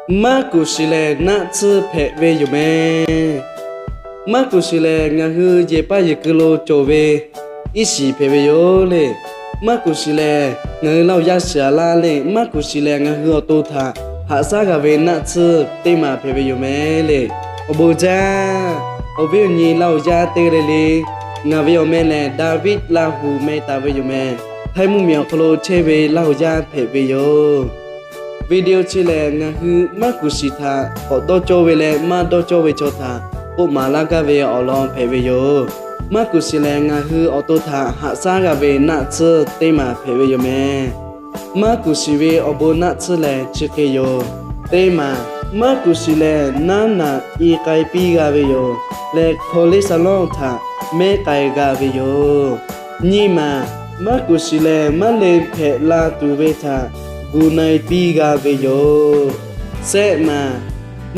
Maˇ kuˬ shiˍ lehˬ, naˆ tsuhˇ hpehꞈ ve yoˬ mehˍ. Maˇ kuˬ shiˍ lehˬ, ngaˬ hui yehˬ paˇ yehˬ keu lo cawˬ ve iˉ shiˍ hpehꞈ ve yoˬ le. Maˇ kuˬ shiˍ lehˬ, ngaˬ hui Laˇ huˍ yaˇ shiˍ a laˇ le. Maˇ kuˬ shiˍ lehˬ, ngaˬ hui awˬ to htaꞈ haꞈ shaˉ g'a ve naˆ tsuhˇ teˇ maˬ hpehꞈ ve yoˬ mehˍ le. Awˬ bon jaˇ, awˬ viˉ awˬ nyi Laˇ huˍ yaˇ teˇ g'aˇ le le, ngaˬ ve awˬ meh lehˬ David Laˇ huˍ meh taˍ ve yoˬ mehˍ. Htaiˇ mvuhˇ miˬ awˬ hk'aw lo chehˇ ve Laˇ huˍ yaˇ hpehꞈ ve yoˬ. Video chi lehˬ, ngaˬ hui maˇ kuˬ shiˍ htaꞈ k'awꞈ dawˇ cawˇ ve leh maˇ dawˇ cawˇ ve chaw htaꞈ k'oˆ maˍ laˇ gaˇ ve awˬ lawn hpehꞈ ve yoˬ. Maˇ kuˬ shiˍ lehˬ, ngaˬ hui awˬ to htaꞈ haꞈ shaˉ g'a ve naˆ tsuhˇ teˇ maˬ hpehꞈ ve yoˬ mehˍ. Maˇ kuˬ shiˍ ve awˬ bon naˆ tsuhˇ lehˬ chi hk'e yoˬ. Teˇ maˬ, maˇ kuˬ shiˍ lehˬ, naˉ naꞈ i k'ai piˇ g'a ve yoˬ. Leh hkaw liˇ saˍ lawˇ htaꞈ mehˉ k'ai g'a ve yoˬ. Nyiˇ maˬ, maˇ kuˬ shiˍ lehˬ, maˇ le hpehꞈ la tuˬ ve htaꞈ gu na-e piˇ g'a ve yoˬ. Sehˆ maˬ,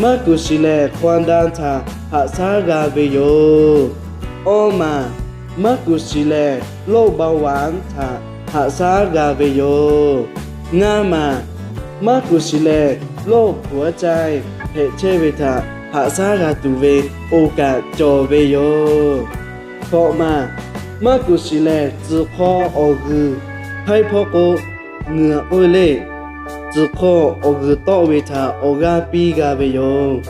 maˇ kuˬ shiˍ lehˬ, hk'aw da htaꞈ haꞈ shaˉ g'a ve yoˬ. Awˇ maˬ, maˇ kuˬ shiˍ lehˬ, โรคเบาหวาน htaꞈ haꞈ shaˉ g'a ve yoˬ. Ngaˇ maˬ, maˇ kuˬ shiˍ lehˬ, โรคหัวใจ hpehꞈ chehˇ ve htaꞈ haꞈ shaˉ g'a tuˬ ve โอกาส cawˬ ve yoˬ. Hkawꞈ maˬ, maˇ kuˬ shiˍ lehˬ, tcuhˬ hk'aw awˬ g'uiˬ, hk'aiˉ hpawˇ k'o, ngeuˍ k'oˆ ve le, tcuhˬ hk'aw awˬ g'uiˬ tawˆ ve htaꞈ awˬ g'aˇ piˇ g'a ve yoˬ.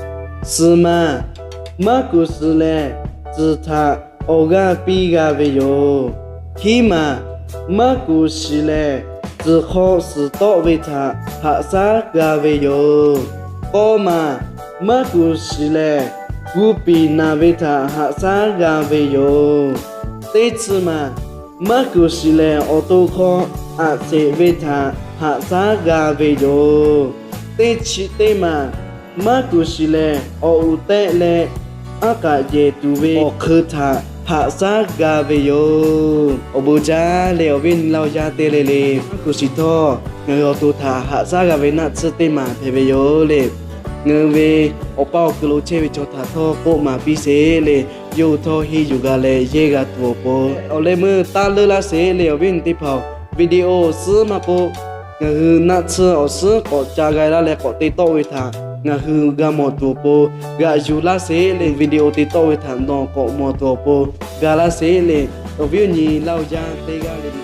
Suhˍ maˬ, maˇ kuˬ shiˍ lehˬ, tcuhˬ htaꞈ awˬ g'aˇ piˇ g'a ve yoˬ. Hiˉ maˬ, maˇ kuˬ shiˍ lehˬ, tcuhˬ hk'aw suhˍ tawˆ ve htaꞈ haꞈ shaˉ g'a ve yoˬ. K'awˇ maˬ, maˇ kuˬ shiˍ lehˬ, gu piˍ naˬ ve htaꞈ haꞈ shaˉ g'a ve yoˬ. Teˇ chi maˬ, maˇ kuˬ shiˍ lehˬ, awˬ to hk'aw aꞈ sheˍ ve htaꞈ haꞈ shaˉ g'a ve yoˬ. Teˇ chi teˇ maˬ, maˇ kuˬ shiˍ lehˬ, awˬ uˍ tehˆ leh aˉ k'aꞈ yehˬ tuˬ ve awˬ hk'eun htaꞈ haꞈ shaˉ g'a ve yoˬ. Awˬ bon jaˇ le, awˬ viˉ awˬ nyi Laˇ huˍ yaˇ teˇ g'aˇ le le, maˇ kuˬ shiˍ htawˇ ngaˬ hui awˬ to htaꞈ haꞈ shaˉ g'a ve naˆ tsuhˇ teˇ maˬ hpehꞈ ve yoˬ le. Ngaˬ hui ve awˬ paˇ awˬ kuiˬ lo chehˇ ve chaw htaꞈ htawˇ k'oˆ maˍ piˇ sheˍ le. Yawˇ hui htawˇ henˇ yuˬ g'a leh yehˇ g'a tuˬ awˬ pon, awˬ leh meuˇ taˇ leuˉ laˇ sheˍ le. Awˬ viˉ awˬ nyi teˇ hpaˍ-oˬ, video suhˉ maˇ k'oˆ, ngaˬ hui naˆ tsuhˇ awˬ suhˉ k'awꞈ ca g'a laˇ leh k'awꞈ te tawˆ ve htaꞈ ngaˬ hui g'a mawˬ tuˬ awˬ pon, g'aꞈ yuˬ laˇ sheˍ le. Video te tawˆ ve htaꞈ nawˬ k'awꞈ mawˬ tuˬ awˬ pon ga laˇ sheˍ le. Awˬ viˉ awˬ nyi Laˇ huˍ yaˇ teˇ g'aˇ le le,